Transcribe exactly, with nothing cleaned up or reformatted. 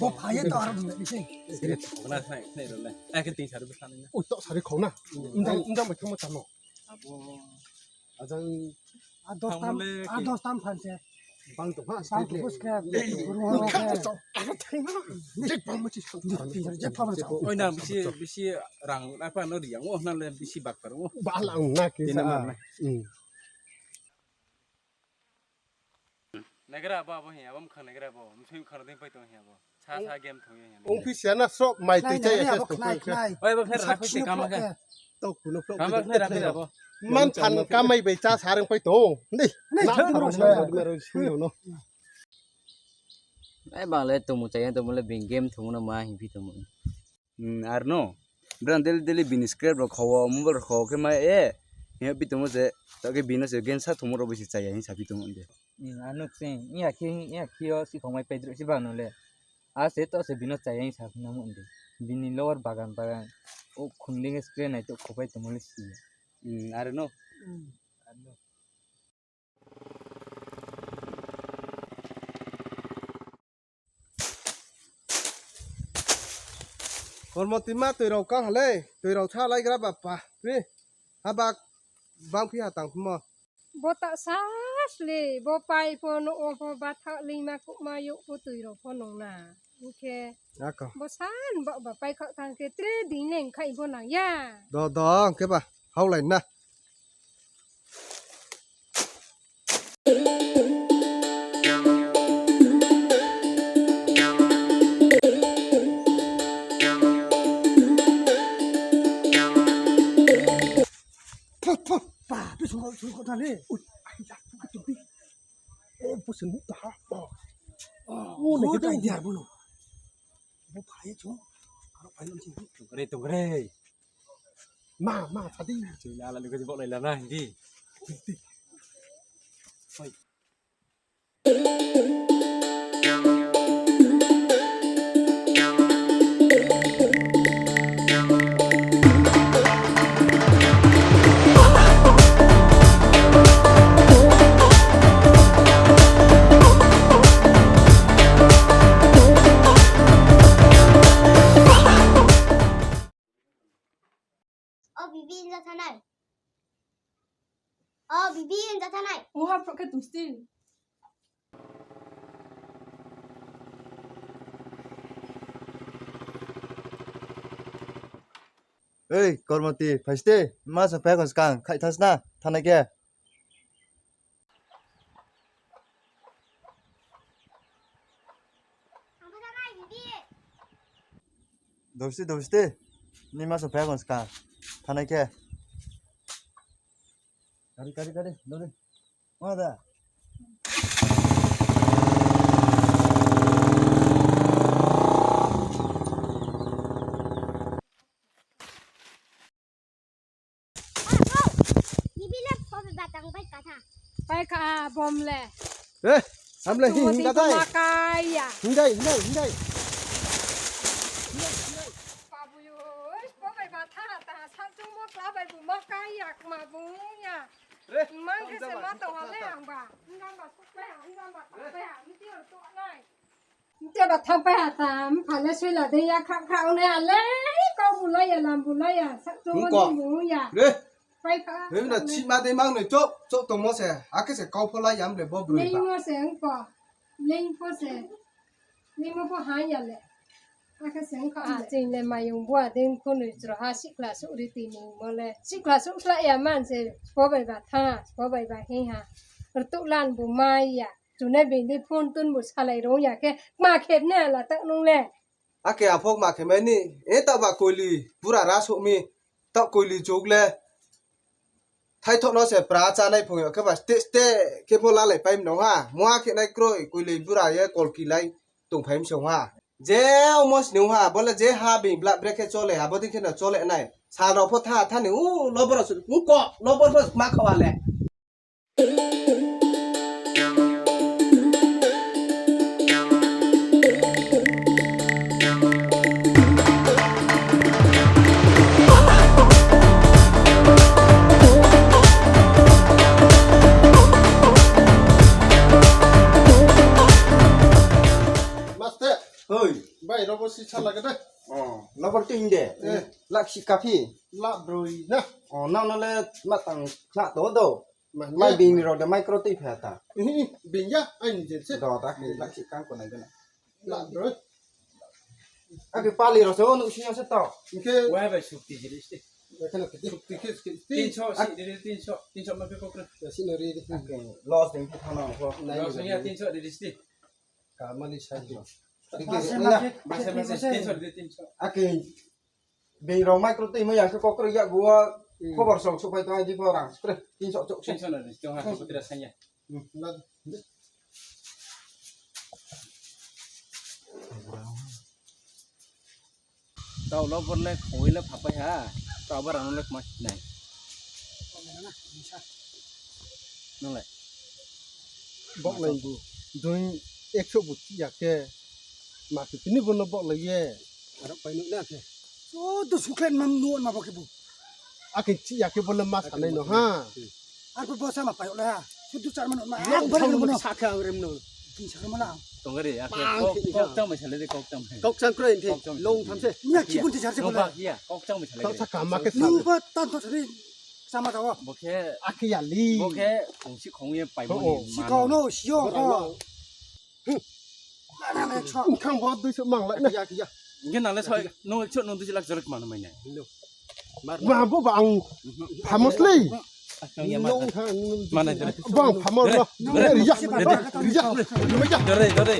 Bo phaiya to aro bini sing. Khogna khnai, khnai rwle. Ai, khe ting sari bwsani na. Ui, to sari khogna. Injang, injang bai thangma chano. Abo. Ajang. A dos tam, a dos tam phan se. Bang to ha, bang to bus khe. Ui, kha to. Aro thangma. Jek bang ma chi. Je phama cha. Oi na bisi, bisi rang apa no riyang o na le bisi bak par o. Ba lang na ke sa. Nagra abo, abo hiya, abo mwkhang nagra abo, msui mwkhang rwding pai tong hiya abo. Sa, sa game thong hiya. Ong phi siya na srok mai tei chai abo khnai, khnai. Oi, abo khnai rana khnai kama khe. Tok kuno srok. Kama khnai rana abo. Man phan kamai bai cha sarang pai tong. Nei. Nei, na thang rok thang rok. Ai bang le tumu chai tumu le bing game thong no ma hin phi tumu. Hmm, arno. Bran daily daily bini scrap rok khawo, mobile rok khawo khe ma e. He pi tongo je, ta khe bini se gen sa thumor rok bisi chaya hin sa pi tongo de. Hmm, arno se, iya khe, iya khe o si khongmai pedro si bano le. A se to se bino chaya hin sa phina mo de. Bini lower bagan bagan. O khungding scrap nai to khopai tongo le si. Hmm, arno. Hmm. Arno. Kormo tima twi rok kang halei, twi rok sa lai gra bappa. Ni, habak bang phi ha tang phimo. Bo ta sas le, bo pai pho no o pho ba tha lima ku ma yo pho twi rok pho nong na. Oke. Ako. Bo san ba ba pai kha tang ke tre ding leng khai bo nang ya. Do do, ke ba, hau lai na. Pha, pha, pha, tu sungkau, sungkau tha le. Ui, ai, ya, tu, tu, tu. Oh, bo sungkau tha. Oh. Oh, ne, oh, kita dia, bono. Bo phai chung. Aro phai lang sini. Tungkre, tungkre. Ma, ma, tadi. Cui la la, lu kasi bok lai la na, hindi. Hindi. Hoi. O bibi inja thanai. O bibi inja thanai. O ha phro khe tumsti. Ei, Kormoti, phaiste, ma sa phai khon skang, khai thas na, thanai khe. Dosti, dosti, ni ma sa phai khon skang, thanai khe. Kari, kari, kari, dori. Ma da. Bibi le phobe batang bai katha. Pai kha bom le. Eh, Hamle hi hingda dai. Makaya. Hingdai, hingdai, hingdai. Babu yo, po bai ba tha tha sa chu mo kla bai bu makaya ma bu ya. Mang ke se ma to hale ang ba. Hingam ba sok bai, hingam ba sok bai, hingam ba sok bai. Nte ba thang pai ha tam, phale sui la de ya, kha kha ne ale, kau bu la ya, lam bu la ya, sak tu mo bu ya. Re. Pai kha. Re na chi ma de mang ne chok, chok tong mo se, a ke se kau pho la ya, am le bo bru. Nei mo se ang ko. Nei pho se. Nei mo pho ha ya le. A ke se ang ko. A ching le ma yung bu a ding ko ne chro ha sikla su ri ti ni mo le. Sikla su la ya man se, po bai ba tha, po bai ba he ha. Rtu lan bu ma ya. Chunai bini phone tun bo salai rong ya khe ma khep ne la tak nung le. Ake aphok ma khe mani, e ta ba koili pura ra sok mi, ta koili chuk le. Thai thok no se pra cha nai phung yo khe ba ste ste khe pho la lai pai mano ha. Mua khe nai kroi koili pura ye kolki lai tong phai msong ha. Je omo sini ha, bole je ha bini bla bre khe chole ha, bodi khe no chole nai. Sa rok pho tha tha ni u lobor su, u ko lobor pho ma khawa le. Master. Hoi. Bai, robo si chala gede. Oh, lobor tu inde. Eh. Lak si kafi. Lak broi na. Oh, nang nale matang khlak to do. Mai bini rok de micro twi pha ta. Bini ya, ai ni je se. Do ta ke lak si kang ko nai de na. La bro. Ake pali rok se o nuk sing se to. Ke wai bai sukti jiri sti. Ekhane kiti. Sukti ke, ke, ke. Tinso si diri, tinso, tinso ma pe kokra. Si no ri ri. Ake loss ding ki thana ko. Loss ya tinso diri sti. Kamali sai. Mase, mase, mase, mase, tinso diri, tinso. Ake Bini rok micro twi ma yang khe kokro ya go. Hmm. Khobor sok sok pai tong di porang. Spre, tin sok sok sok. Tension na, tension na, putra sanya. Hmm. Tau lo borle khoi le phapai ha. Tau bar ang le kma nai. Nang lai. Bok lai bu. Dui ekso bu chi ya khe. Ma khe tini bono bok lai ye. Arok pai nuk na khe. Joto suklen mam nuon ma bo khe bo. Ake chi ya khe bono ma sanai no ha. Arko bo sama pai ole ha. Sudu char mano ma. Long Ang bari thang bono. Sakha ang rem no. Tin sakha mala. Tongari, ake Bang kok, khe kok tang mai sale de, kok tang mai. Kok chang kro ente. Kok tang mai. Long tham se. Nya chibun ti jar se Long bole. Ba, iya, kok tang mai sale de. Kok sakha ma khe sa. Nung ba tan to sari sama jawa. Bo khe, Ake ya li. Bo khe, kong si kong ye pai Oh, bo oh. ni Si ma kau no. No, si yo ko. Wngkang bo dui sok mang lai na. Kiya, kiya. Hingke nang le soi, no, chot no dui lak jorok mano mai nai. Hello. Mar. Ba bo ba ang phamos le. Nong tha, nong Mana jore. Bang phamos lo. Jore. Riya, riya, riya. Jore, jore.